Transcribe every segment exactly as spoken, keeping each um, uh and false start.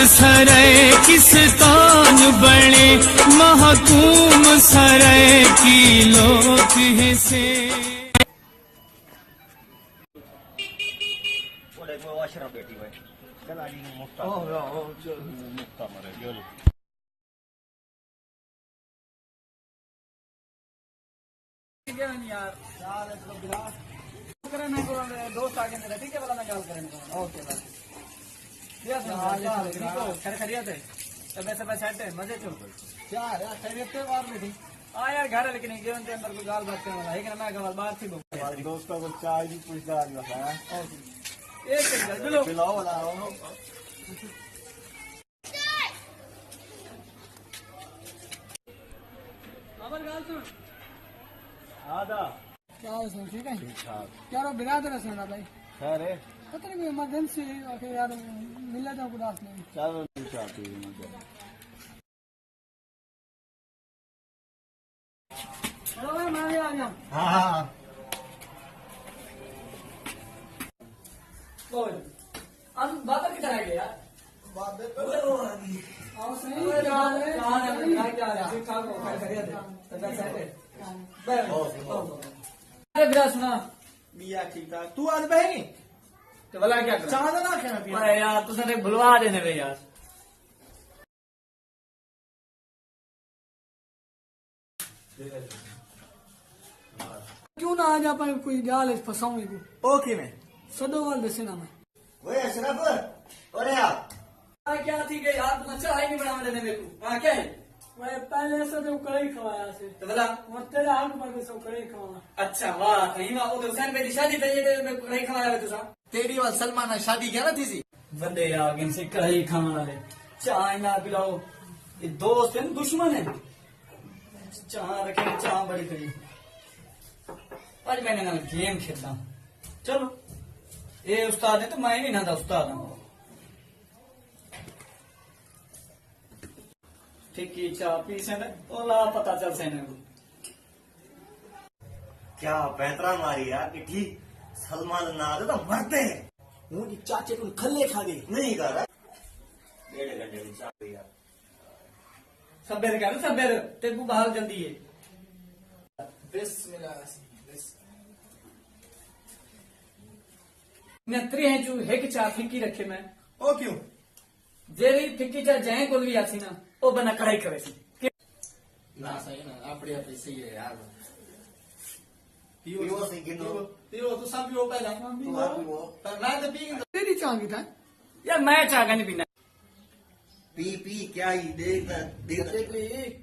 سرائیکستان بݨے، محکوم سرائیکی لوک ہسے۔ ٹھیک ہے یار۔ کرے میں کو دوست آ گئے میرا، ٹھیک ہے، والا میں گال کرے میں۔ اوکے بھائی۔ یہ سن، کیا حال ہے؟ ٹھیک ہو؟ خیر خیریت ہے؟ طبیعت سب سیٹ ہے؟ مزے چ؟ کیا یار، خیریت ہے؟ باہر بیٹھی؟ آ یار، گھر ہے، لیکن یہ اندر کوئی گال بات کرنے والا ہے کہ نا، میں گال باہر تھی بول۔ دوستوں کو چائے بھی پوچھتا آج بس، ہاں؟ اوکے۔ ایک سیکنڈ، چلو۔ پلاؤ والا آؤ۔ بابل گال سن۔ آدھا۔ کیا حال ہے سر؟ ٹھیک ہے؟ ٹھیک ٹھاک۔ یار، وہ برادر ہے سر بھائی۔ خیر ہے؟ پتہ نہیں، کوئی ایمرجنسی ہے کہ یار، ملے تو خدا سے نہیں۔ چلو، نہیں چاہتی ہوں میں۔ ہاں، ہاں، ہاں۔ بول۔ اب بابا کدھر آ گیا؟ بابے تو آؤ صحیح، کیا حال ہے؟ کیا حال ہے؟ کیا حال ہے؟ ٹھیک ٹھاک ہو؟ خیر خیریت ہے؟ طبیعت صحیح ہے؟ بہہ، بہہ، بہہ۔ ارے برا سنا۔ میاں ٹھیک ٹھاک۔ تو آج بہنی؟ تو بھلا کیا کرا؟ چاہ نہ کھانا پینا۔ ارے یار، تساں تے بھلوا دینے وے یار۔ کیوں نہ آج اپاں کوئی ڳالھ اچ پھساؤں ایکوں؟ او کیویں؟ سݙو ول ݙسینا میں۔ اوئے اشرف، اورے آ۔ آ کیا تھی ڳئی یار، تساں چاہ ہی نہیں بݨاوݨ ݙیندے میکوں۔ ہاں، کیا ہے؟ اوئے پہلے اساں تے کڑاہی کھوایا سے۔ تے بھلا؟ ہݨ تیرا حق بݨدے سو کڑاہی کھواواں۔ اچھا، واہ، صحیح واہ، او تے حسین بھائی دی شادی پئی ہے تے میکوں کڑاہی کھوایا وے تساں۔ تیݙی وال سلمان نال شادی کیا نہ تھیسی؟ وݙے آ ڳئن سے کڑاہی کھاوݨ والے۔ چاہ انہاں پلاؤ۔ اے دوست ہن، دشمن ہن؟ چاہ رکھے، چاہ بڑی کری۔ اڄ میں انہاں نال گیم کھیڈاں۔ چلو۔ اے استاد ہے تو میں وی انہاں دا استاد ہاں۔ ٹھیک ہے، چاہ پی سے نا، او لا پتہ چل سے نا۔ کیا بہترا ماری یار، ݙٹھی؟ سلمان نال دا مرد ہے۔ ہوں جی چاچے کوں کھلے کھا گئے۔ نہیں کر۔ ݙیڑھ گھنٹے دی چاہ پی یار۔ صبر کر، صبر، تیکوں ٻاہر جلدی ہے۔ بسم اللہ، بسم اللہ۔ میں تریہیں چوں ہک چاہ پھکی رکھے میں۔ او کیوں؟ جیڑھی پھکی چاہ جئیں کول وی آسی نا، او بندہ کڑاہی کھویسی۔ نہ صحیح نا، اپݨی اپݨی صحیح ہے یار۔ پیو، پیو، صحیح گنو۔ پیو، پیو، تساں پیو پہلا۔ تساں پیو۔ پر میں تے پی گھدا۔ تیݙی چاہ کتھاں ہے؟ یار میں چاہ کائنی پینا۔ پی، پی، کیا ہی ݙیکھ دا، ݙیکھ دا۔ پی، پی۔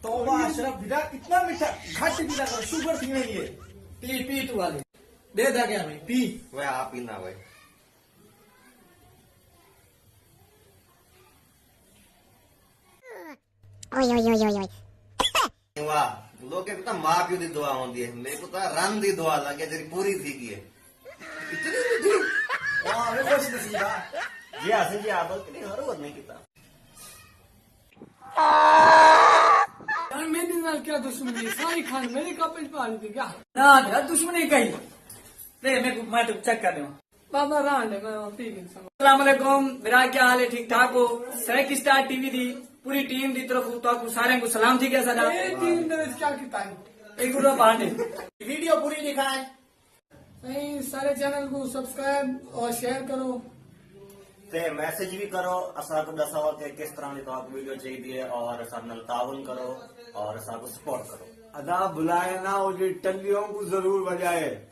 توبہ اشرف بیٹا، اتنا میٹھا گھٹ پیتا کرو، شوگر تھی ویندی ہے۔ پی، پی تو والے۔ ݙے دا کیا بھائی، پی۔ اوئے آپ پیندا بھائی۔ اوئے، اوئے، اوئے، اوئے، اوئے۔ واہ، لوکیں کوں تاں ماء پیو دی دعا ہوندی ہے، میکوں تاں رن دی دعا لڳ ہے جیڑھی پوری تھی ڳئی ہے۔ اتنی میٹھی۔ واہ، وے خوش نصیب آ۔ جی حسن جی، آپ کݙی ہر وقت نہیں کیتا۔ یار میݙے نال کیا دشمنی ہے؟ ساری کھنڈ میݙے کپ اچ پا ݙتی کیا؟ نہ، نہ، دشمنی کہیں۔ ݙے میکوں، میں تیکوں چیک کر ݙیواں۔ بابا رہݨ ݙے، میں پی گھنساں۔ السلام علیکم، برا کیا حال ہے؟ ٹھیک ٹھاک ہو؟ سریک اسٹار ٹی وی دی پوری ٹیم دی طرفوں تہاکوں ساریں کوں سلام تھی ڳیا ساݙا۔ اے ٹیم دے وچ کیا کیتا ہے؟ اے گروپ آنڈے۔ ویڈیو پوری ݙکھائے۔ سائیں، سارے چینل کوں سبسکرائب اور شیئر کرو۔ تے میسج وی کرو، اساکوں ݙساؤ کہ کس طرح دی تہاکوں ویڈیو چاہیدی ہے، اور اساݙے نال تعاون کرو اور اساکوں سپورٹ کرو۔ ادا بھلائے نہ، او جیڑھی ٹلیوں کوں ضرور وڄائے۔